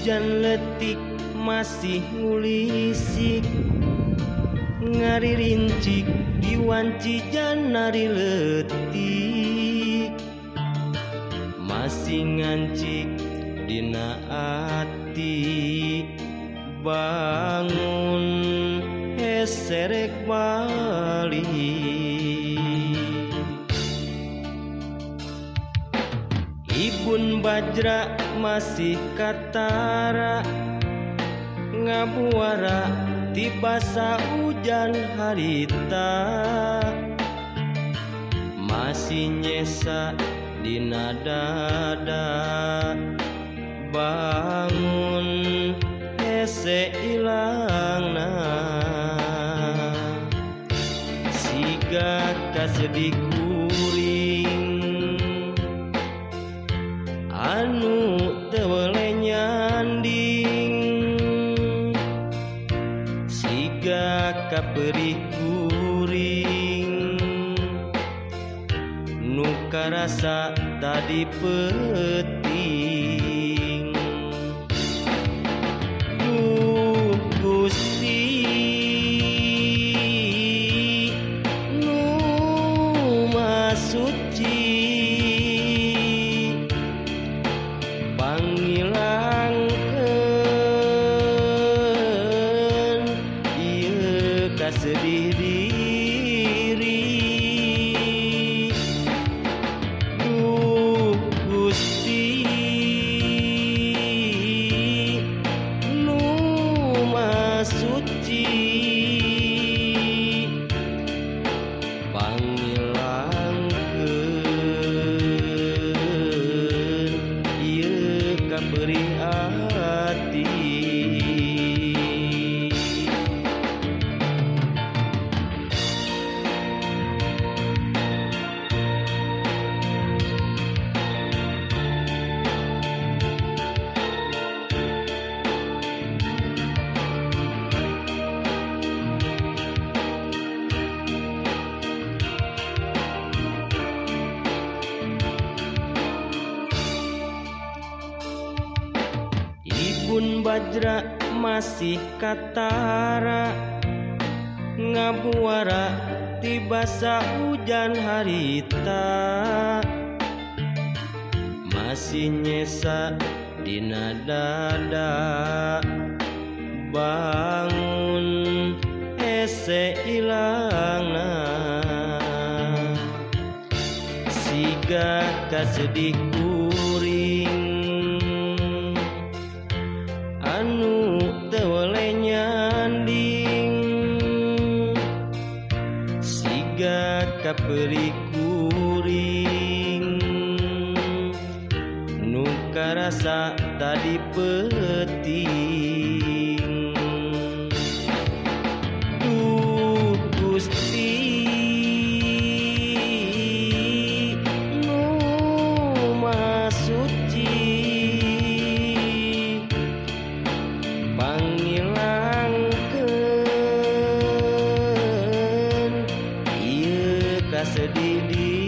Hujan letik masih ngulisik, ngaririncik diwanci janari letik. Masih ngancik dina ati, bangun heserek balik. Ibun Bajra masih katara, ngabuara tibasa hujan harita. Masih nyesa dina dada, bangun hese ilangna. Siga kasedih kuring anu teu weleh nyanding, siga kaperih kuring nu karasa tadi peuting. Duh Gusti nu Maha Suci, pangilangkeun ieu kasedih diri. Duh Gusti nu Maha Suci, pangilangkeun ieu kaperih ati. Ibun Bajra masih katara, ngabuara tibasa hujan harita. Masih nyesa dina dada, bangun hese ilangna. Siga kasedih kuring anu teu weleh nyanding, siga kaperih kuring nu karasa tadi peuting. Duh Gusti nu Maha Suci, pangilangkeun ieu kasedih diri.